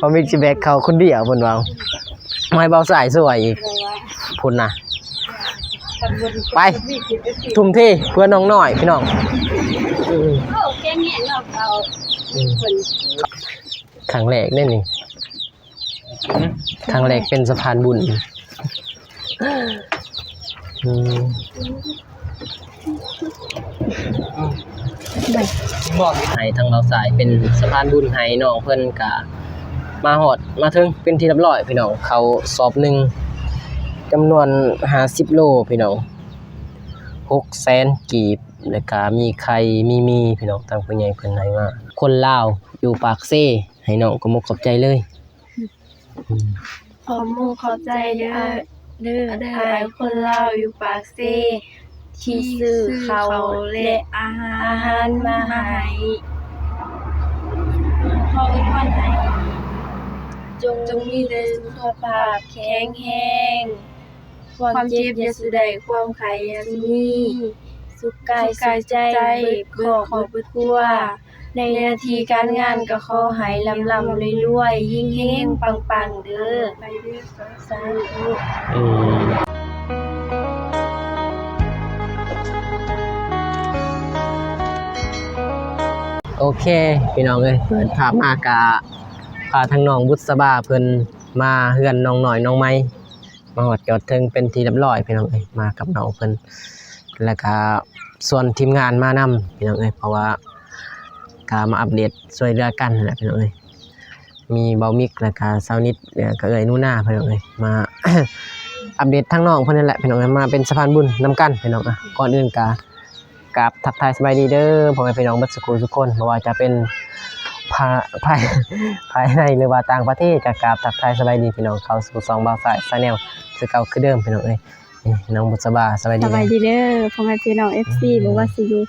ບ່າວມິກຊິແບກເຂົ້າຄົນດຽວເພິ່ນວ່າ ໃຫ້ບ່າວຊາຍຊ່ວຍອີກພຸ້ນນະ. ໄປ ທຸ່ມເທເພື່ອນ້ອງນ້ອຍພີ່ນ້ອງ. ອືມ ໂອ້ ເກັ່ງແຮງເນາະເຂົາ. ອືມ ເພິ່ນ ຄັ້ງແລກເດ້ນີ້ ຄັ້ງແລກເປັນສະພານບຸນ. ອືມ ໃຫ້ທາງບ່າວຊາຍເປັນສະພານບຸນໃຫ້ນ້ອງເພິ່ນ ກະມາຮອດມາເຖິງເປັນທີ່ຮຽບຮ້ອຍພີ່ນ້ອງ. ເຂົ້າສອບໜຶ່ງ ຈຳນວນຫ້າສິບໂລພີ່ນ້ອງ ຫົກແສນກີບ ແລ້ວກະມີໄຂ່ ມີໝີ່ພີ່ນ້ອງ. ທາງຜູ້ໃຫຍ່ເພິ່ນໃຫ້ມາ ຄົນລາວຢູ່ປາກເຊ ໃຫ້ນ້ອງຂອບອົກຂອບໃຈເລີຍ. ອືມ ຂອບມຸກຂອບໃຈເດີ ເດີອ້າຍຄົນລາວຢູ່ປາກເຊ ທີ່ຊື້ເຂົ້າ ແລະ ອາຫານມາໃຫ້. ຂໍອວຍພອນໃຫ້ຈົ່ງມີແຕ່ສຸຂະພາບແຂງແຮງ, ຄວາມເຈັບຢ່າສູ່ໄດ້, ຄວາມໄຂ້ຢ່າສູ່ມີ, ສຸກກາຍສຸກໃຈ ເບິດຄອບເບິດຄົວ. ໃນໜ້າທີ່ການງານກໍຂໍໃຫ້ລ່ຳໆລວຍໆ ເຮັງໆປັງໆເດີ. ສາທຸ. ອືມ ໂອເຄ ພີ່ນ້ອງເອີຍ ເປີດພາບມາກະພາທາງນ້ອງບຸດສະບາເພິ່ນມາເຮືອນນ້ອງນ້ອຍນ້ອງໃໝ່. ມາຮອດຈອດເຖິງເປັນທີ່ຮຽບຮ້ອຍພີ່ນ້ອງເອີຍ ມາກັບນ້ອງເພິ່ນ ແລ້ວກະຊວນທີມງານມານຳພີ່ນ້ອງເອີຍ ເພາະວ່າກະມາອັບເດດຊ່ວຍເຫຼືອກັນຫັ້ນແຫຼະພີ່ນ້ອງເອີຍ. ມີບ່າວມິກ ແລ້ວກະສາວນິດ ແລ້ວກະເອື້ອຍໜູນາພີ່ນ້ອງເອີຍ ມາອັບເດດທາງນ້ອງເພິ່ນນັ້ນແຫຼະພີ່ນ້ອງເອີຍ ມາເປັນສະພານບຸນນຳກັນພີ່ນ້ອງ. ອາ ກ່ອນອື່ນກະ ກາບທັກທາຍສະບາຍດີເດີ ພໍ່ແມ່ພີ່ນ້ອງເບິດສູ່ຜູ້ສູ່ຄົນ ບໍ່ວ່າຈະເປັນພາ ພາຍ ພາຍໃນ ຫຼືວ່າຕ່າງປະເທດ ກະກາບທັກທາຍສະບາຍດີພີ່ນ້ອງ ເຂົ້າສູ່ຊ່ອງບ່າວຊາຍ Channel ຄືເກົ່າຄືເດີມພີ່ນ້ອງເອີຍ. ນີ້ນ້ອງບຸດສະບາ ສະບາຍດີ ສະບາຍດີເດີ ພໍ່ແມ່ພີ່ນ້ອງ ເອັຟຊີ ອືມ ບໍ່ວ່າຊິຢູ່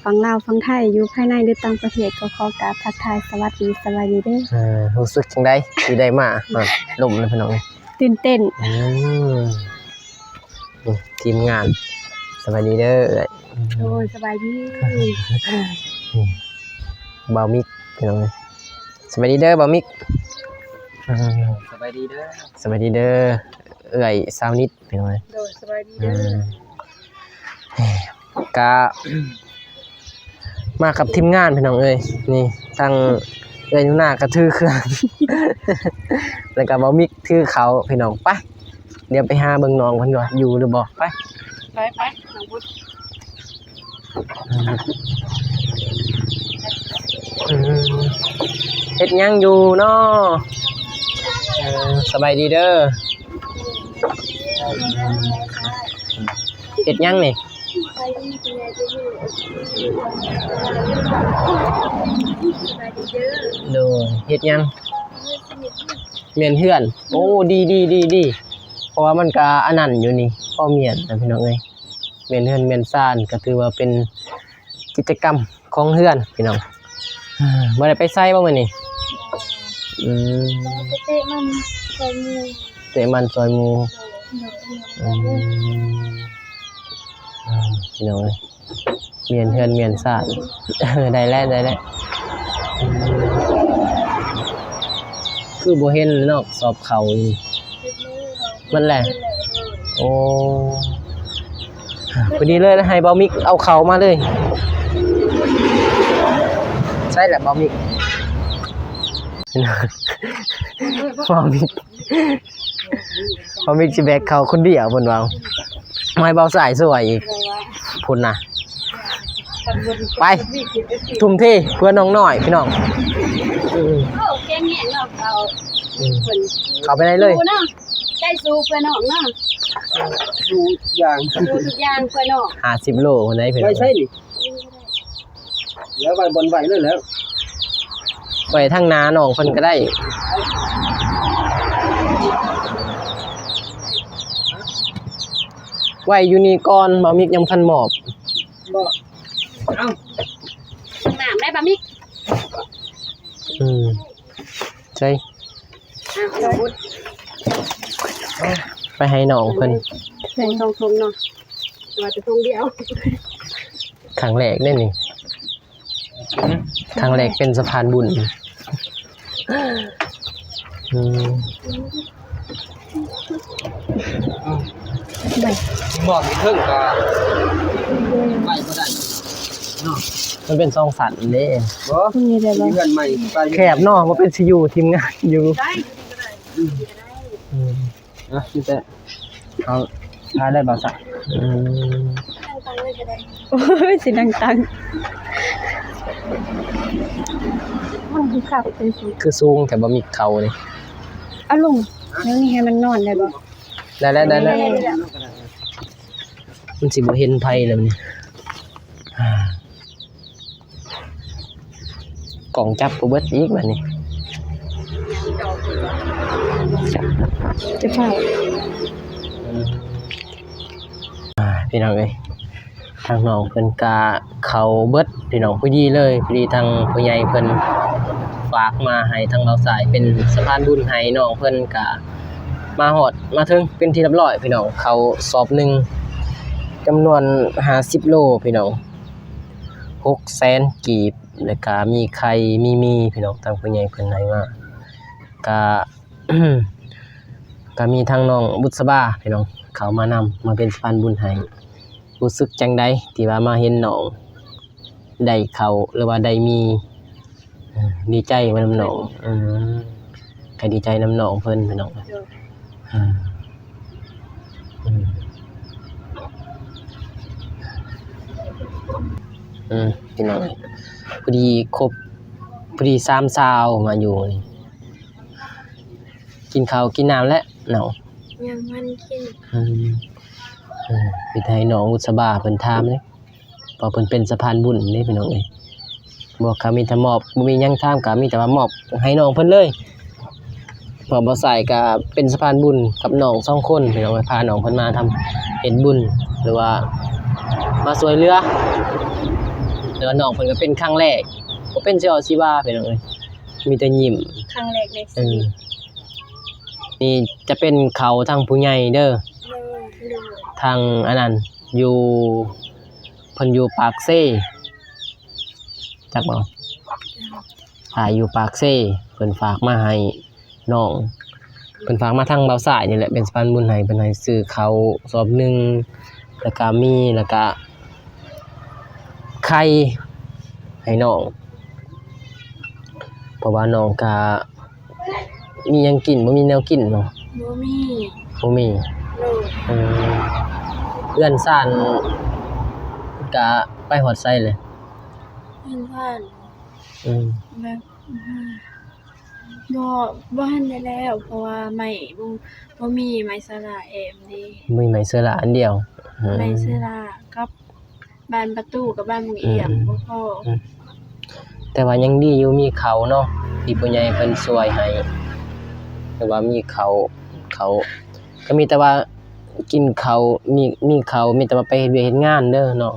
ຝັ່ງລາວ ຝັ່ງໄທ ຢູ່ພາຍໃນ ຫຼືຕ່າງປະເທດ ກໍຂໍກາບທັກທາຍສະຫວັດດີ ສະບາຍດີເດີ. ເອີ ຮູ້ສຶກຈັ່ງໃດທີ່ໄດ້ມາ ອ່າ ລົມນະພີ່ນ້ອງ ຕື່ນເຕັ້ນ. ອືມ ນີ້ທີມງານ ສະບາຍດີເດີເອື້ອຍ. ໂດຍ ສະບາຍດີ ບ່າວມິກພີ່ນ້ອງ. ສະບາຍດີເດີບ່າວມິກ. ອືມ ສະບາຍດີເດີ ສະບາຍດີເດີເອື້ອຍສາວນິດພີ່ນ້ອງ. ໂດຍ ສະບາຍດີເດີ. ອືມ ກະ ມາກັບທີມງານພີ່ນ້ອງເອີຍ. ນີ້ທາງເອື້ອຍໜູນາກະຖືເຄື່ອງ ແລ້ວກະບ່າວມິກຖືເຂົ້າພີ່ນ້ອງ. ໄປ ດຽວໄປຫາເບິ່ງນ້ອງເພິ່ນວ່າຢູ່ຫຼືບໍ່. ໄປ ໄປ ໄປ ນ້ອງບຸດ. ອືມ ເຮັດຫຍັງຢູ່ເນາະ? ເອີ ສະບາຍດີເດີ. ເຮັດຫຍັງນີ້? ໂດຍ ເຮັດຫຍັງ? ມ້ຽນເຮືອນ. ໂອ້ ດີໆໆໆ ເພາະວ່າມັນກະອັນນັ້ນຢູ່ນີ້ ພໍມ້ຽນນະພີ່ນ້ອງເອີຍ. ມ້ຽນເຮືອນມ້ຽນຊານ ກະຖືວ່າເປັນກິດຈະກຳຂອງເຮືອນພີ່ນ້ອງ. ບໍ່ໄດ້ໄປໃສບໍ່ມື້ນີ້? ອືມ ໄປເຕະມັນຊ່ອຍໝູ່ ເຕະມັນຊ່ອຍໝູ່. ໂດຍ ອືມ ພີ່ນ້ອງເອີຍ ມ້ຽນເຮືອນມ້ຽນຊານ. ໄດ້ແລ້ວ ໄດ້ແລ້ວ. ອືມ ຄືບໍ່ເຫັນນອກສອບເຂົ້ານີ້ ເບິດແລ້ວ. ໂອ້ ພໍດີເລີຍ ໃຫ້ບ່າວມິກເອົາເຂົ້າມາເລີຍ. ໃສລະບ່າວມິກ? ບ່າວມິກ ບ່າວມິກຊິແບກເຂົ້າຄົນດຽວເພິ່ນວ່າ ໃຫ້ບ່າວຊາຍຊ່ວຍອີກພຸ້ນນະ. ໄປ ທຸ່ມເທເພື່ອນ້ອງນ້ອຍພີ່ນ້ອງ. ອືມ ໂອ້ ເກັ່ງແຮງເນາະເຂົາ. ອືມ ເຂົ້າໄປໃນເລີຍ ໃຈສູ້ເນາະ ໃຈສູ້ເພື່ອນ້ອງເນາະ. ສູ້ທຸກຢ່າງ ສູ້ທຸກຢ່າງເພື່ອນ້ອງ. ຫ້າສິບໂລພຸ້ນໃດພີ່ນ້ອງ. ໄວ້ໃສນີ້? ແລ້ວໄວ້ບ່ອນໄວ້ເລີຍແຫຼະ ໄວ້ທາງໜ້ານ້ອງເພິ່ນກໍໄດ້. ໄວ້ຢູ່ນີ້ກ່ອນ ບ່າວມິກຍັງບໍ່ທັນມອບ. ບໍ່ ເອົ້າ ນ້ຳໄດ້ບ່າວມິກ. ອືມ ໃສ່ ອ້າວ ໄປໃຫ້ນ້ອງເພິ່ນ ໃສ່ສອງຖົງເນາະ ວ່າແຕ່ຖົງດຽວ. ຄັ້ງແລກເດ້ນີ້ ຄັ້ງແລກເປັນສະພານບຸນ. ອືມ ໄປ ໝອກຢູ່ເທິງກໍໄປບໍ່ໄດ້ເນາະ ມັນເປັນສອງຊັ້ນເດ້. ບໍ່ ນີ້ໄດ້ບໍ່ ເຮືອນໃໝ່ໄປ ແຄບເນາະ ບໍ່ເປັນຊິຢູ່ທີມງານຢູ່ ໄດ້ ອືມ ອ່ະ ມີແຕ່ເຮົາຖ່າຍໄດ້ບໍ່ຊະ? ອືມ ໂອ້ຍ ຊິນັ່ງຕັງ ມັນຄືຄັກ ຄືສູງ ຄືສູງແຕ່ບໍ່ມີເຂົານີ້. ເອົາລົງ ແນວນີ້ໃຫ້ມັນນອນໄດ້ບໍ່? ໄດ້ແລ້ວ ໄດ້ແລ້ວ ໄດ້ແລ້ວ ມັນຊິບໍ່ເຫັນໃຜແລ້ວນີ້. ກ້ອງຈັບບໍ່ເບິດອີກບາດນີ້ ຈະເຝົ້າ ອ່າ ພີ່ນ້ອງເອີຍ ທາງນ້ອງເພິ່ນກະເຂົ້າເບິດ ພີ່ນ້ອງ ພໍດີເລີຍ ພໍດີທາງຜູ້ໃຫຍ່ເພິ່ນຝາກມາໃຫ້ທາງບ່າວຊາຍເປັນສະພານບຸນໃຫ້ນ້ອງເພິ່ນ ກະມາຮອດມາເຖິງເປັນທີ່ຮຽບຮ້ອຍ ພີ່ນ້ອງ ເຂົ້າສອບໜຶ່ງ ຈຳນວນຫ້າສິບໂລ ພີ່ນ້ອງ ຫົກແສນກີບ ແລ້ວກະມີໄຂ່ມີໝີ່ ພີ່ນ້ອງ ທາງຜູ້ໃຫຍ່ເພິ່ນໃຫ້ມາ ກະ ກະມີທັງນ້ອງບຸດສະບາ ພີ່ນ້ອງ ເຂົ້າມານຳ ມາເປັນສະພານບຸນໃຫ້. ຮູ້ສຶກຈັ່ງໃດທີ່ວ່າມາເຫັນນ້ອງໄດ້ເຂົ້າ ຫຼືວ່າໄດ້ໝີ່? ເອີ ດີໃຈບໍ່ນຳນ້ອງ? ເອີ ກະດີໃຈນຳນ້ອງເພິ່ນ ພີ່ນ້ອງ ໂດຍ ເອີ ອືມ ອືມ ພີ່ນ້ອງ ພໍດີຄົບ ພໍດີສາມຊາວມາຢູ່ນີ້ ກິນເຂົ້າກິນນ້ຳແລ້ວເນາະ? ຍັງບໍ່ທັນກິນ ອືມ ເອີ ມີແຕ່ໃຫ້ນ້ອງບຸດສະບາເພິ່ນຖາມເດ້ ເພາະເພິ່ນເປັນສະພານບຸນເດ້ ພີ່ນ້ອງເອີຍ. ບໍ່ ກະມີແຕ່ມອບ ບໍ່ມີຫຍັງຖາມ ກະມີແຕ່ວ່າມອບໃຫ້ນ້ອງເພິ່ນເລີຍ ເພາະບ່າວຊາຍກະເປັນສະພານບຸນກັບນ້ອງສອງຄົນ ພີ່ນ້ອງເອີຍ ພານ້ອງເພິ່ນມາທຳ ເຮັດບຸນ ຫຼືວ່າມາຊ່ວຍເຫຼືອ ແຕ່ວ່ານ້ອງເພິ່ນກະເປັນຄັ້ງແລກ ບໍ່ເປັນຊິເວົ້າຊິວ່າ ພີ່ນ້ອງເອີຍ ມີແຕ່ຍິ້ມ ຄັ້ງແລກໃນຊີວິດ ເອີ ນີ້ຈະເປັນເຂົ້າທາງຜູ້ໃຫຍ່ເດີ ໂດຍ ໂດຍ ທາງອັນນັ້ນ ຢູ່ ເພິ່ນຢູ່ປາກເຊ ຈັກບໍ່? ອ່າ ຢູ່ປາກເຊ ເພິ່ນຝາກມາໃຫ້ນ້ອງ ເພິ່ນຝາກມາທາງບ່າວຊາຍນີ້ແຫຼະ ເປັນສະພານບຸນໃຫ້ ເພິ່ນໃຫ້ຊື້ເຂົ້າສອບໜຶ່ງ ແລ້ວກະໝີ່ ແລ້ວກະໄຂ່ໃຫ້ນ້ອງ ເພາະວ່ານ້ອງກະ ມີຫຍັງກິນ ບໍ່ມີແນວກິນເນາະ? ບໍ່ມີ ບໍ່ມີ ໂດຍ ເອີ ເຮືອນຊານກະໄປຮອດໃສແລ້ວ? ເຮືອນຊານ ອືມ ແບບ ບໍ່ ບໍ່ທັນໄດ້ແລ້ວ ເພາະວ່າໄມ້ບໍ່ ບໍ່ມີໄມ້ເຊື້ອລາແອ້ມເດ້ ມີໄມ້ເຊື້ອລາອັນດຽວ ອືມ ໄມ້ເຊື້ອລາກັບ ບານປະຕູກັບບານໝູ່ອຽມ ອືມ ບໍ່ພໍ ອືມ ແຕ່ວ່າຍັງດີຢູ່ມີເຂົ້າເນາະ ທີ່ຜູ້ໃຫຍ່ເພິ່ນຊ່ວຍໃຫ້ ແຕ່ວ່າມີເຂົ້າ ເຂົ້າ ກະມີແຕ່ວ່າກິນເຂົ້າ ມີ ມີເຂົ້າ ມີແຕ່ວ່າໄປເຮັດວຽກເຮັດງານເດີເນາະ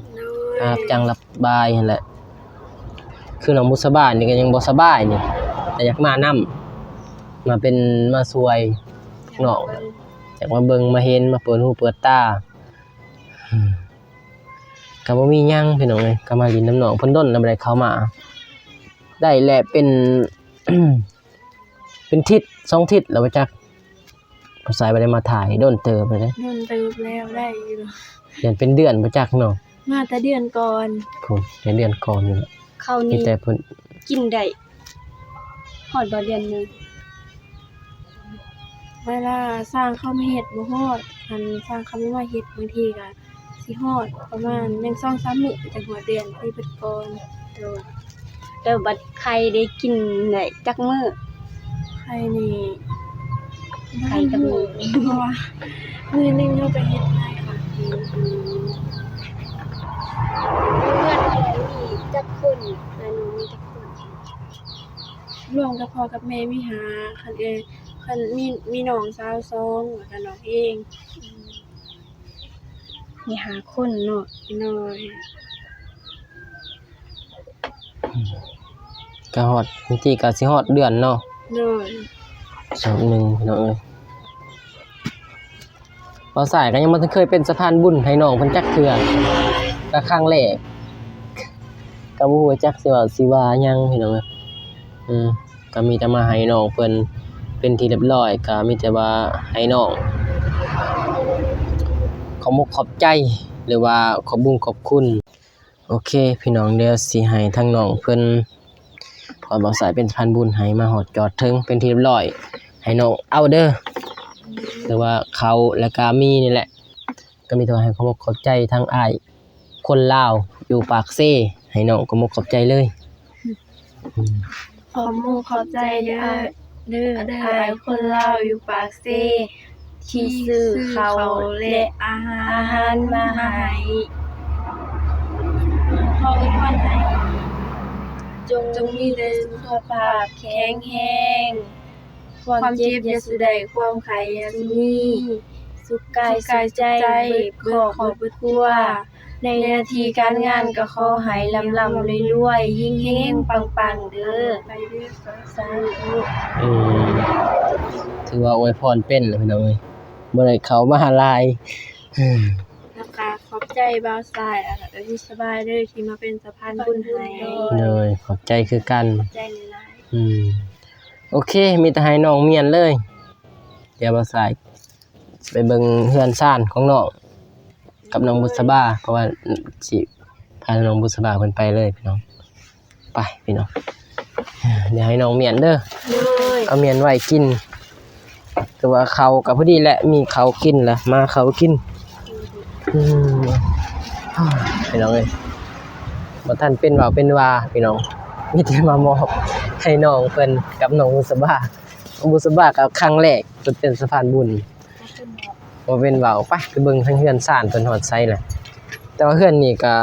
ໂດຍ ຮັບຈ້າງຮັບບາຍຫັ້ນແຫຼະ ຄືນ້ອງບຸດສະບານີ້ກະຍັງບໍ່ສະບາຍນີ້ ກະຢາກມານຳ ມາເປັນ ມາຊ່ວຍນ້ອງ ຢາກມາເບິ່ງ ຢາກມາເບິ່ງມາເຫັນ ມາເປີດຫູເປີດຕາ ກະບໍ່ມີຫຍັງພີ່ນ້ອງເອີຍ ກະມາຫຼິ້ນນຳນ້ອງເພິ່ນ ດົນແລ້ວບໍ່ໄດ້ເຂົ້າມາ ໄດ້ແຫຼະ ເປັນ ເປັນທິດສອງທິດແລ້ວບໍ່ຈັກ ສາຍບໍ່ໄດ້ມາຖ່າຍ ດົນເຕີບແລ້ວເດ້ ດົນເຕີບແລ້ວ ໄດ້ຢູ່ ຢ້ານເປັນເດືອນບໍ່ຈັກເນາະ ມາແຕ່ເດືອນກ່ອນ ພຸ້ນ ແຕ່ເດືອນກ່ອນນີ້ແຫຼະ ເຂົ້ານີ້ ມີແຕ່ເພິ່ນ ກິນໄດ້ ຮອດບໍ່ເດືອນໜຶ່ງ? ເວລາຊ່າງເຂົາມາເຮັດບໍ່ຮອດ ຄັນຊ່າງເຂົາບໍ່ມາເຮັດ ບາງທີກະຊິຮອດປະມານຍັງສອງສາມມື້ຈັ່ງຮອດເດືອນ ທີ່ເພິ່ນກ່ອນ ໂດຍ ແລ້ວບັດໄຂ່ໄດ້ກິນໄດ້ຈັກມື້? ໄຂ່ນີ້ ໄຂ່ຈັກມື້? ບໍ່ຮູ້ ເພາະວ່າມື້ໜຶ່ງເຮົາກະເຮັດຫຼາຍຄັ້ງຢູ່ ເຮືອນເຮົາມີຈັກຄົນ? ເຮືອນມີຈັກຄົນ? ລວມກັບພໍ່ກັບແມ່ມີຫ້າ ຄັນເອີ ຄັນມີ ມີນ້ອງສາວສອງ ແລ້ວກະນ້ອງເອງ ອືມ ມີຫ້າຄົນເນາະ ໂດຍ ກະຮອດ ບາງທີກະຊິຮອດເດືອນເນາະ ໂດຍ ສອບໜຶ່ງ ພີ່ນ້ອງເອີຍ. ບ່າວສາຍກະຍັງບໍ່ທັນເຄີຍເປັນສະພານບຸນໃຫ້ນ້ອງເພິ່ນຈັກເທື່ອ ກະຄັ້ງແລກ ກະບໍ່ຮູ້ຈັກຊິເວົ້າຊິວ່າຫຍັງພີ່ນ້ອງເອີຍ ອືມ ກະມີແຕ່ມາໃຫ້ນ້ອງເພິ່ນ ເປັນທີ່ຮຽບຮ້ອຍ ກໍມີແຕ່ວ່າໃຫ້ນ້ອງຂອບອົກຂອບໃຈ ຫຼືວ່າຂອບບຸນຂອບຄຸນ. ໂອເຄ ພີ່ນ້ອງ, ດຽວຊິໃຫ້ທາງນ້ອງເພິ່ນ ເພາະວ່າບ່າວສາຍເປັນສະພານບຸນໃຫ້ມາຮອດຈອດເຖິງເປັນທີ່ຮຽບຮ້ອຍ ໃຫ້ນ້ອງເອົາເດີ ຫຼືວ່າເຂົ້າ ແລ້ວກະມີນີ້ແຫຼະ ກໍມີແຕ່ວ່າໃຫ້ຂອບອົກຂອບໃຈທາງອ້າຍຄົນລາວຢູ່ປາກເຊ ໃຫ້ນ້ອງຂອບອົກຂອບໃຈເລີຍ. ອືມ ຂອບອົກຂອບໃຈເດີ ເດີ ເດີ ອ້າຍຄົນລາວຢູ່ປາກເຊ ທີ່ຊື້ເຂົ້າ ແລະ ອາຫານ ອາຫານມາໃຫ້. ຂໍອວຍພອນໃຫ້ຈົ່ງ ຈົ່ງມີແຕ່ສຸຂະພາບແຂງແຮງ, ຄວາມເຈັບຢ່າສູ່ໄດ້, ຄວາມໄຂ້ຢ່າສູ່ມີ, ສຸກກາຍສຸກໃຈ ເບິດຄອບເບິດຄົວ. ໃນໜ້າທີ່ການງານກໍຂໍໃຫ້ລ່ຳໆລວຍໆ ເຮັງໆປັງໆເດີ. ສາທຸ. ອືມ ຖືວ່າອວຍພອນເປັນແລ້ວ ພີ່ນ້ອງເອີຍ, ບໍ່ໄດ້ເຂົ້າມາຫຼາຍ. ແລ້ວກໍຂອບໃຈບ່າວສາຍ ແລ້ວກໍບຸດສະບາຍເດີ ທີ່ມາເປັນສະພານບຸນໃຫ້. ໂດຍ ຂອບໃຈຄືກັນ. ຂອບໃຈຫຼາຍໆ. ອືມ ໂອເຄ ມີແຕ່ໃຫ້ນ້ອງມ້ຽນເລີຍ. ດຽວບ່າວສາຍຊິໄປເບິ່ງເຮືອນຊານຂອງນ້ອງກັບນ້ອງບຸດສະບາ ເພາະວ່າຊິພານ້ອງບຸດສະບາເພິ່ນໄປເລີຍພີ່ນ້ອງ. ໄປພີ່ນ້ອງ, ດຽວໃຫ້ນ້ອງມ້ຽນເດີ. ໂດຍ ເອົາມ້ຽນໄວ້ກິນ. ຄືວ່າເຂົ້າກໍພໍດີແຫຼະ ມີເຂົ້າກິນລະ ມາເຂົ້າກິນ. ອືມ ພີ່ນ້ອງເອີຍ ບໍ່ທັນເປັນເວົ້າເປັນວ່າພີ່ນ້ອງ, ມີແຕ່ມາມອບໃຫ້ນ້ອງເພິ່ນກັບນ້ອງບຸດສະບາ. ບຸດສະບາກໍຄັ້ງແລກເພິ່ນເປັນສະພານບຸນ ບໍ່ເປັນເວົ້າ. ໄປ ໄປເບິ່ງທາງເຮືອນຊານເພິ່ນຮອດໃສລະ. ແຕ່ວ່າເຮືອນນີ້ກໍ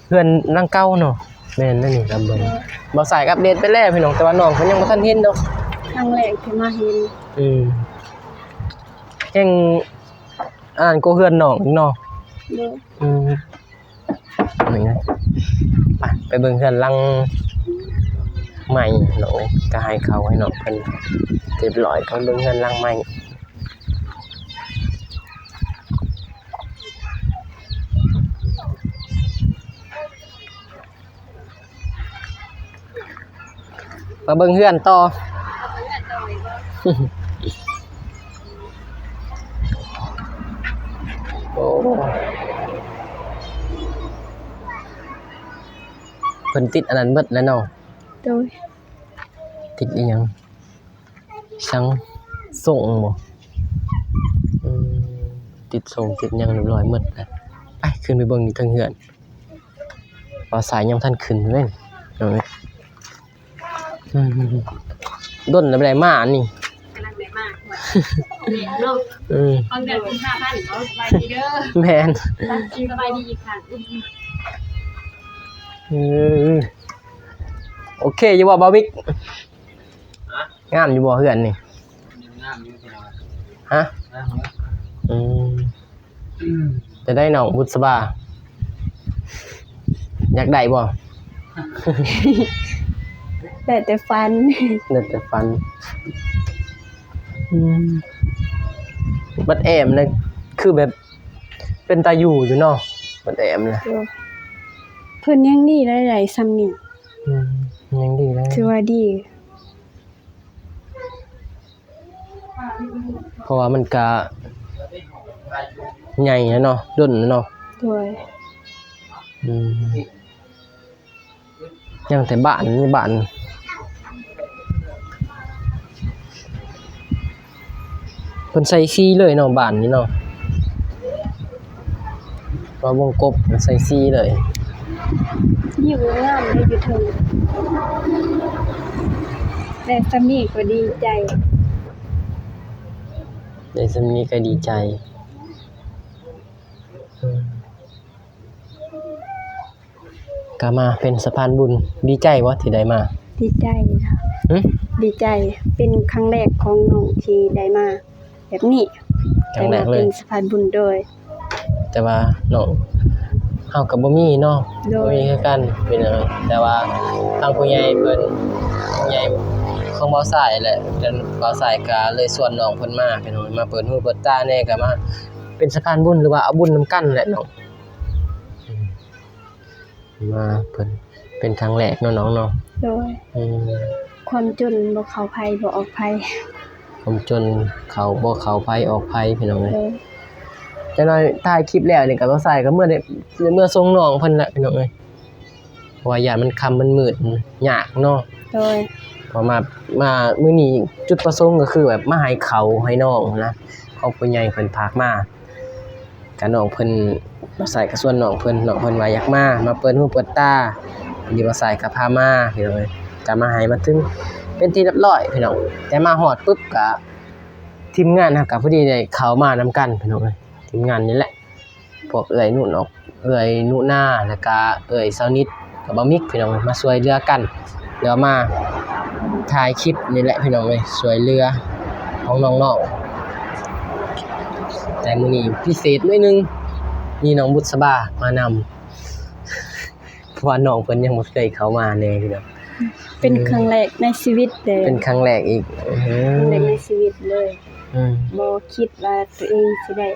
ເຮືອນຫຼັງເກົ່າເນາະ. ແມ່ນແລ້ວນີ້ ຕາມເບິ່ງ ບ່າວສາຍກໍອັບເດດໄປແລ້ວພີ່ນ້ອງ, ແຕ່ວ່ານ້ອງເພິ່ນຍັງບໍ່ທັນເຫັນດອກ. ຄັ້ງແລກທີ່ມາເຫັນ. ອືມ ແຮ່ງອັນນັ້ນກວ່າເຮືອນນ້ອງອີກເນາະ. ໂດຍ. ອືມ ນີ້ ໄປ ໄປເບິ່ງເຮືອນຫຼັງໃໝ່ເນາະ. ໂອ້ຍ ກໍໃຫ້ເຂົ້າໃຫ້ນ້ອງເພິ່ນຮຽບຮ້ອຍ ໄປເບິ່ງເຮືອນຫຼັງໃໝ່. ມາເບິ່ງເຮືອນຕໍ່. ໂອ້ ເພິ່ນຕິດອັນນັ້ນເບິດແລ້ວເນາະ. ໂດຍ. ຕິດອີ່ຫຍັງ? ສັງ ສົງບໍ່? ອືມ ຕິດສົງຕິດຫຍັງຮຽບຮ້ອຍໝົດແລ້ວ. ໄປ ຂຶ້ນໄປເບິ່ງຢູ່ເທິງເຮືອນ. ບ່າວສາຍຍັງບໍ່ທັນຂຶ້ນເລີຍ. ອືມ ດົນແລ້ວບໍ່ໄດ້ມານີ້. ກຳລັງໄດ້ມາ. ເນາະ. ອືມ ຂອງເດືອນກຸມພາພັນເນາະ. ສະບາຍດີເດີ. ແມ່ນ. ສະບາຍດີອີກຄັ້ງ. ເອີ ໂອເຄຢູ່ບໍ່ ບ່າວວິກ? ຮະ? ງາມຢູ່ບໍ່ເຮືອນນີ້? ງາມຢູ່ພີ່ນ້ອງ. ຮະ? ງາມຢູ່. ອືມ ຈະໄດ້ນ້ອງບຸດສະບາ ຢາກໄດ້ບໍ່? ໄດ້ແຕ່ຝັນ. ໄດ້ແຕ່ຝັນ. ອືມ ບັດແອມນະ ຄືແບບເປັນຕາຢູ່ຢູ່ເນາະ ບັດແອມນະ. ໂດຍ. ເພິ່ນຍັງດີໄດ້ ໄດ້ສ່ຳນີ້. ອືມ ຍັງດີໄດ້ ຖືວ່າດີ. ເພາະວ່າມັນກະໃຫຍ່ແລ້ວເນາະ ດົນແລ້ວເນາະ. ໂດຍ. ອືມ ຍັງແຕ່ບ້ານ ມີບ້ານ ເພິ່ນໃສ່ສີເລີຍເນາະ ບ້ານນີ້ເນາະ. ວ່າວົງກົບໃສ່ສີເລີຍ. ວິວງາມເດ້ຢູ່ເທິງ. ໄດ້ສ່ຳນີ້ກໍດີໃຈ. ໄດ້ສ່ຳນີ້ກໍດີໃຈ. ເອີ ກໍມາເປັນສະພານບຸນ. ດີໃຈບໍ່ທີ່ໄດ້ມາ? ດີໃຈນະ. ຫຶ? ດີໃຈ. ເປັນຄັ້ງແລກຂອງນ້ອງທີ່ໄດ້ມາ ແບບນີ້ ຄັ້ງແລກເລີຍ ໄດ້ມາເປັນສະພານບຸນ. ໂດຍ. ແຕ່ວ່ານ້ອງເຮົາກໍບໍ່ມີເນາະ. ໂດຍ. ບໍ່ມີຄືກັນ ພີ່ນ້ອງ. ແຕ່ວ່າທາງຜູ້ໃຫຍ່ເພິ່ນ ຜູ້ໃຫຍ່ຂອງບ່າວຊາຍແຫຼະ ເປັນບ່າວຊາຍກໍເລີຍຊວນນ້ອງເພິ່ນມາ ພີ່ນ້ອງ, ມາເປີດຫູເປີດຕາແດ່ ກໍມາເປັນສະພານບຸນ ຫຼືວ່າເອົາບຸນນຳກັນແຫຼະນ້ອງ. ອືມ ມາເພິ່ນເປັນຄັ້ງແລກເນາະນ້ອງເນາະ. ໂດຍ. ອືມ ຄວາມຈົນບໍ່ເຂົ້າໃຜບໍ່ອອກໃຜ ຄວາມຈົນເຂົ້າ ບໍ່ເຂົ້າໃຜອອກໃຜ ພີ່ນ້ອງເອີຍ. ເອີ ຈັກໜ້ອຍຖ່າຍຄລິບແລ້ວນີ້ກໍບໍ່ໃສ່ ກໍເມືອໄດ້ ເມືອສົ່ງນ້ອງເພິ່ນແຫຼະ ພີ່ນ້ອງເອີຍ. ເພາະວ່າຢ້ານມັນຄ່ຳມັນມືດ ຍາກເນາະ. ໂດຍ ເພາະມາ ມາມື້ນີ້ຈຸດປະສົງກໍຄືແບບມາໃຫ້ເຂົ້າໃຫ້ນ້ອງນະ ຂອງຜູ້ໃຫຍ່ເພິ່ນຝາກມາ. ກະນ້ອງເພິ່ນ ບ່າວສາຍກະຊວນນ້ອງເພິ່ນ ນ້ອງເພິ່ນວ່າຢາກມາ ມາເປີດຫູເປີດຕາ ພໍດີບ່າວສາຍກະພາມາ ພີ່ນ້ອງເອີຍ. ກະມາໃຫ້ມາເຖິງເປັນທີ່ຮຽບຮ້ອຍ ພີ່ນ້ອງ. ແຕ່ມາຮອດປຶບກະ ທີມງານເຮົາກະພໍດີໄດ້ເຂົ້າມານຳກັນ ພີ່ນ້ອງເອີຍ. ທີມງານນີ້ແຫຼະ ພວກເອື້ອຍນຸນອກ ເອື້ອຍນຸນາ ແລ້ວກະເອື້ອຍສາວນິດ ກັບບ່າວມິກ ພີ່ນ້ອງເອີຍ ມາຊ່ວຍເຫຼືອກັນ ແລ້ວມາຖ່າຍຄລິບນີ້ແຫຼະ ພີ່ນ້ອງເອີຍ ຊ່ວຍເຫຼືອຂອງນ້ອງໆ. ແຕ່ມື້ນີ້ພິເສດໜ້ອຍໜຶ່ງ ມີນ້ອງບຸດສະບາມານຳ ເພາະວ່ານ້ອງເພິ່ນຍັງບໍ່ເຄີຍເຂົ້າມາແດ່ ພີ່ນ້ອງ. ເປັນ ອືມ ຄັ້ງແລກໃນຊີວິດເດ້ ເປັນຄັ້ງແລກອີກ ອືມ ຄັ້ງແລກໃນຊີວິດເລີຍ. ອືມ ບໍ່ຄິດວ່າຕົວເອງຊິໄດ້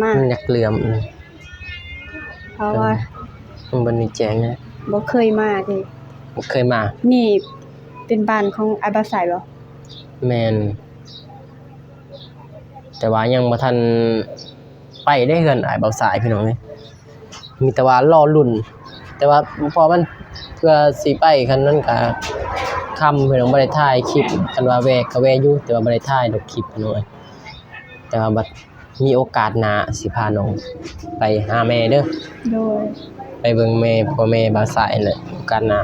ມາ ມັນຢາກເຫຼື້ອມ ອືມ ເພາະວ່າ ມັນບໍ່ໄດ້ແຈ້ງນະ ບໍ່ເຄີຍມາເດ້ ບໍ່ເຄີຍມາ. ນີ້ເປັນບ້ານຂອງອ້າຍບ່າວສາຍບໍ່? ແມ່ນ ແຕ່ວ່າຍັງບໍ່ທັນໄປເດ້ ເຮືອນອ້າຍບ່າວສາຍ ພີ່ນ້ອງເອີຍ. ມີແຕ່ວ່າລໍລຸ້ນ ແຕ່ວ່າພໍມັນ ເພື່ອຊິໄປ ຄັນມັນກະຄ່ຳ ພີ່ນ້ອງ ບໍ່ໄດ້ຖ່າຍຄລິບ. ຄັນວ່າແວ່ກະແວ່ຢູ່ ແຕ່ວ່າບໍ່ໄດ້ຖ່າຍດອກຄລິບ ພີ່ນ້ອງເອີຍ. ແຕ່ວ່າບັດມີໂອກາດໜ້າ ຊິພານ້ອງໄປຫາແມ່ເດີ ໂດຍ ໄປເບິ່ງແມ່ ພໍ່ແມ່ບ່າວສາຍຫັ້ນແຫຼະ ໂອກາດໜ້າ.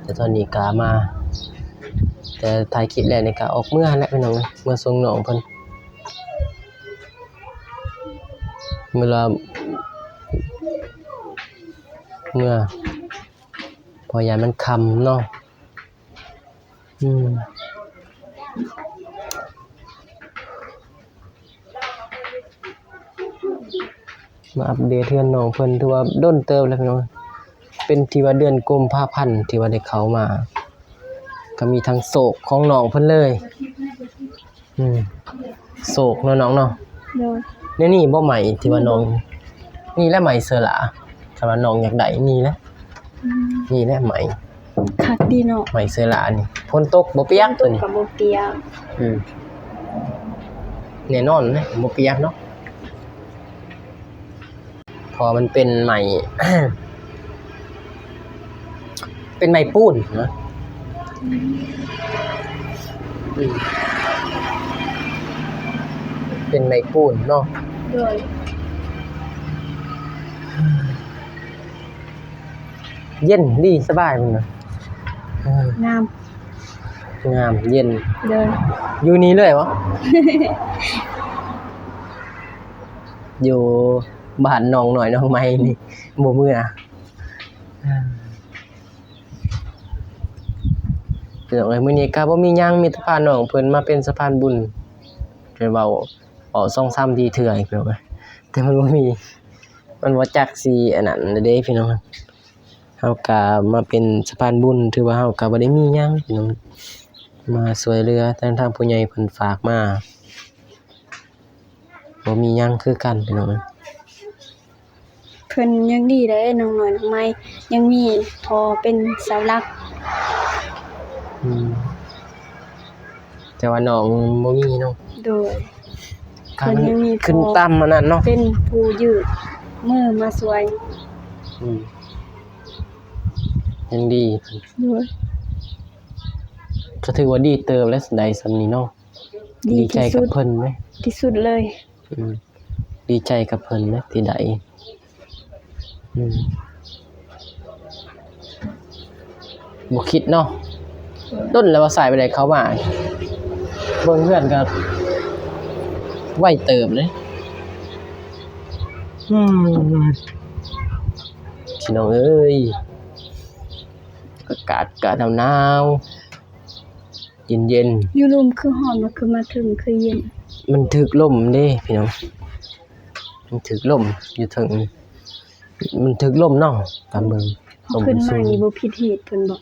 ແຕ່ຕອນນີ້ກະມາ ແຕ່ຖ່າຍຄລິບແລ້ວນີ້ກະອອກເມືອຫັ້ນແຫຼະ ພີ່ນ້ອງເອີຍ ເມືອສົ່ງນ້ອງເພິ່ນ ເວລາເມືອ ເພາະຢ້ານມັນຄ່ຳເນາະ. ອືມ ມາອັບເດດເຮືອນນ້ອງເພິ່ນ ຖືວ່າດົນເຕີບແລ້ວ ພີ່ນ້ອງ. ເປັນທີ່ວ່າເດືອນກຸມພາພັນທີ່ວ່າໄດ້ເຂົ້າມາ ກໍມີທັງໂຊກຂອງນ້ອງເພິ່ນເລີຍ. ອືມ ໂຊກເນາະນ້ອງເນາະ. ໂດຍ ແນວນີ້ບໍ່ໄໝທີ່ວ່ານ້ອງ ນີ້ແຫຼະໄໝເສືອຫຼາ ຄັນວ່ານ້ອງຢາກໄດ້ນີ້ແຫຼະ. ອືມ ນີ້ແຫຼະໄໝ ຄັກດີເນາະ ໄໝເສືອຫຼານີ້ ຝົນຕົກບໍ່ປຽກ ຝົນຕົກໂຕນີ້ກໍບໍ່ປຽກ. ອືມ ແນ່ນອນເດ້ ບໍ່ປຽກເນາະ. ເພາະວ່າມັນເປັນໄມ້ ເປັນໄມ້ປູນນະ. ອືມ ເປັນໄມ້ປູນເນາະ. ໂດຍ ເຢັນດີສະບາຍພຸ້ນນະ. ເອີ ງາມ ງາມ ເຢັນ. ໂດຍ ຢູ່ນີ້ເລີຍບໍ່? ຢູ່ບ້ານນ້ອງນ້ອຍນ້ອງໃໝ່ນີ້ ບໍ່ເມືອ. ພີ່ນ້ອງເອີຍ ມື້ນີ້ກໍບໍ່ມີຫຍັງ ມີແຕ່ພານ້ອງເພິ່ນມາເປັນສະພານບຸນ ຈະເວົ້າ ເວົ້າສອງສາມທີເທື່ອ ພີ່ນ້ອງເອີຍ ແຕ່ມັນບໍ່ມີ ມັນບໍ່ຈັກຊິອັນນັ້ນເດ້ ພີ່ນ້ອງ. ເຮົາກໍມາເປັນສະພານບຸນ ຖືວ່າເຮົາກໍບໍ່ໄດ້ມີຫຍັງ ພີ່ນ້ອງ ມາຊ່ວຍເຫຼືອ ທາງ ທາງຜູ້ໃຫຍ່ເພິ່ນຝາກມາ ບໍ່ມີຫຍັງຄືກັນ ພີ່ນ້ອງເອີຍ. ເພິ່ນຍັງດີເດ້ ນ້ອງນ້ອຍນ້ອງໃໝ່ ຍັງມີພໍ່ເປັນເສົາຫຼັກ. ອືມ ແຕ່ວ່ານ້ອງບໍ່ມີເນາະ. ໂດຍ ເພິ່ນຍັງມີພໍ່ ຂຶ້ນຕາມອັນນັ້ນເນາະ ເປັນຜູ້ຢືດມືມາຊ່ວຍ. ອືມ ຍັງດີ. ໂດຍ ກໍຖືວ່າດີເຕີບແລ້ວ ໄດ້ສ່ຳນີ້ເນາະ. ດີ ດີໃຈກັບເພິ່ນເດ້ ທີ່ສຸດເລີຍ. ອືມ ດີໃຈກັບເພິ່ນເດ້ທີ່ໄດ້. ອືມ ບໍ່ຄິດເນາະ ດົນແລ້ວວ່າສາຍໄປໄດ້ເຂົ້າມາ ເບິ່ງເຮືອນກໍໄວເຕີບເດ້. ອືມ ພີ່ນ້ອງເອີຍ ອາກາດກໍໜາວໆ ເຢັນໆ. ຢູ່ລຸ່ມຄືຮ້ອນ ມາ ຄືມາເທິງຄືເຢັນ. ມັນຖືກລົມເດ້ພີ່ນ້ອງ ມັນຖືກລົມຢູ່ເທິງນີ້ ມັນຖືກລົມເນາະ ຕາມເບິ່ງ ລົມມັນສູງ. ຂຶ້ນມານີ້ບໍ່ຜິດຮີດເພິ່ນບໍ່?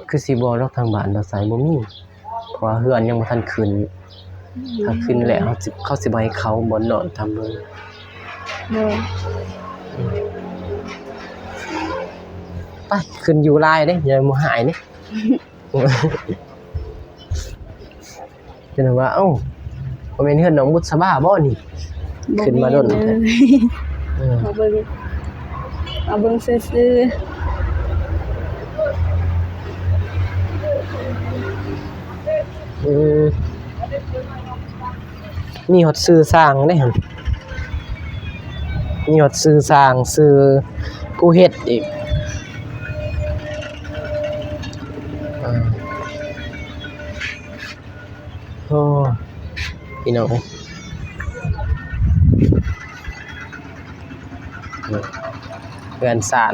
ຄືຊິບໍ່ດອກ ທາງບ້ານດາວໄຊບໍ່ມີ ເພາະວ່າເຮືອນຍັງບໍ່ທັນຂຶ້ນ. ອືມ ຖ້າຂຶ້ນແລ້ວ ເຂົາຊິ ເຂົາຊິບໍ່ໃຫ້ເຂົ້າບ່ອນນອນ ຕາມເບິ່ງ. ໂດຍ ອືມ ໄປ ຂຶ້ນຢູ່ຫຼາຍເດ້ ຢ່າບໍ່ຫາຍເດ້. ເພິ່ນວ່າ ເອົ້າ ບໍ່ແມ່ນເຮືອນນ້ອງບຸດສະບາບໍ່ນີ້? ຂຶ້ນມາດົນ ເອີ ມາເບິ່ງ ມາເບິ່ງຊື່ໆ. ອືມ ມີຮອດຊື່ຊ່າງເດ້ຫັ້ນ ມີຮອດຊື່ຊ່າງ ຊື່ຜູ້ເຮັດອີກ. ເອີ ໂອ້ ພີ່ນ້ອງເອີຍ ເຮືອນຊານ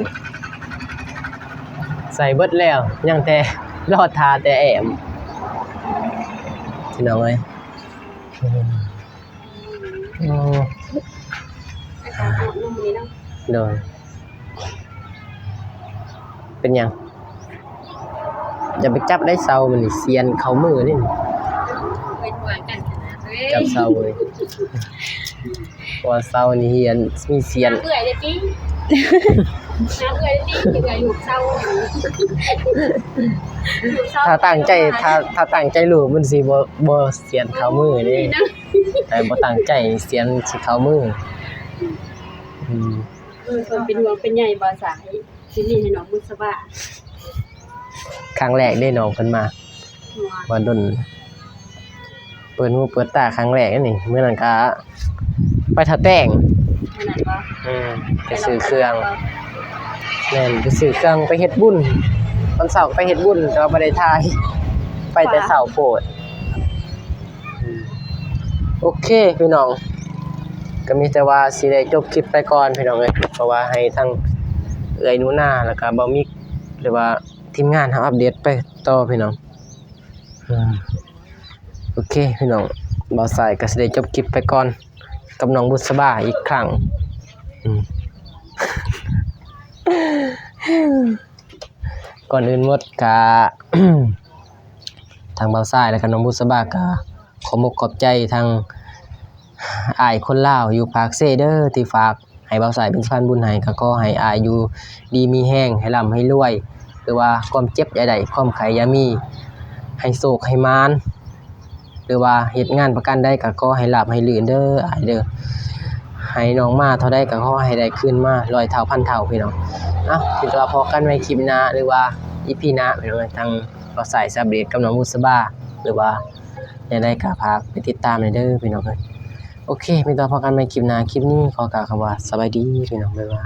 ໃສ່ເບິດແລ້ວ ຍັງແຕ່ລໍຖ້າແຕ່ແອ້ມ ພີ່ນ້ອງເອີຍ. ໂອ້ ອາກາດຮ້ອນເນາະມື້ນີ້ເນາະ. ໂດຍ ເປັນຫຍັງ? ຢ່າໄປຈັບໄດ້ເສົາ ມັນນີ້ສຽນເຂົ້າມືເດ້ນີ້. ເປັນຫຍັງກັນນະເອີຍ? ຈັບເສົາເລີຍ ເພາະວ່າເສົານີ້ເຫັນມີສຽນ. ຫາເອື້ອຍເດ້ຕິ ຫາເອື້ອຍເດ້ຕິ ເອື້ອຍລູບເສົາ ລູບເສົາ. ຖ້າຕັ້ງໃຈ ຖ້າ ຖ້າຕັ້ງໃຈລູບ ມັນຊິບໍ່ ບໍ່ສຽນເຂົ້າມືເດ້. ແຕ່ບໍ່ຕັ້ງໃຈ ສຽນຊິເຂົ້າມື. ອືມ ເອີ ເພິ່ນເປັນຫ່ວງເປັນໃຍບໍ່ສາຍ ຊິຫຼິ້ນໃຫ້ນ້ອງບຸດສະບາ. ຄັ້ງແລກເດ້ນ້ອງເພິ່ນມາ ວ່າ ວ່າດົນ ເປີດຫູເປີດຕາຄັ້ງແລກນີ້. ມື້ນັ້ນກະໄປທ່າແຕງ ມື້ນັ້ນບໍ່? ເອີ ໄປຊື້ເຄື່ອງ. ແມ່ນ ໄປຊື້ເຄື່ອງ ໄປເຮັດບຸນ ຕອນເຊົ້າໄປເຮັດບຸນ ແຕ່ວ່າບໍ່ໄດ້ຖ່າຍ ໄປແຕ່ເຊົ້າໂພດ. ໂອເຄພີ່ນ້ອງ ກໍມີແຕ່ວ່າຊິໄດ້ຈົບຄລິບໄປກ່ອນພີ່ນ້ອງເອີຍ ເພາະວ່າໃຫ້ທັງເອື້ອຍໜູນາ ແລ້ວກໍບ່າວມິກ ຫຼືວ່າທີມງານເຮົາອັບເດດໄປຕໍ່ພີ່ນ້ອງ. ໂອເຄພີ່ນ້ອງ ບ່າວສາຍກໍຊິໄດ້ຈົບຄລິບໄປກ່ອນກັບນ້ອງບຸດສະບາອີກຄັ້ງ. ອືມ ກ່ອນອື່ນໝົດກະ ທາງບ່າວຊາຍ ແລະກະນ້ອງບຸດສະບາ ກະຂໍມົກຂອບໃຈທາງອ້າຍຄົນລາວຢູ່ປາກເຊເດີ ທີ່ຝາກໃຫ້ບ່າວຊາຍເປັນສະພານບຸນໃຫ້. ກະຂໍໃຫ້ອ້າຍຢູ່ດີມີແຮງ ໃຫ້ລ່ຳໃຫ້ລວຍ ຫຼືວ່າຄວາມເຈັບຢ່າໄດ້ ຄວາມໄຂ້ຢ່າມີ ໃຫ້ໂຊກໃຫ້ໝານ. ຫຼືວ່າເຮັດງານປະການໃດກໍຂໍໃຫ້ລາບໃຫ້ລື່ນເດີອ້າຍເດີ ໃຫ້ນ້ອງມາເທົ່າໃດກໍຂໍໃຫ້ໄດ້ຄືນມາຮ້ອຍເທົ່າພັນເທົ່າພີ່ນ້ອງ. ເອົ້າ ມີແຕ່ວ່າພໍ້ກັນໃໝ່ຄລິບໜ້າ ຫຼືວ່າອີພີໜ້າພີ່ນ້ອງ. ທາງບ່າວສາຍຊິອັບເດດກັບນ້ອງບຸດສະບາ ຫຼືວ່າແນວໃດກໍຝາກໄປຕິດຕາມແດ່ເດີພີ່ນ້ອງເອີຍ. ໂອເຄ ມີແຕ່ພໍ້ກັນໃໝ່ຄລິບໜ້າ ຄລິບນີ້ຂໍກ່າວຄຳວ່າສະບາຍດີພີ່ນ້ອງ ບາຍບາຍ.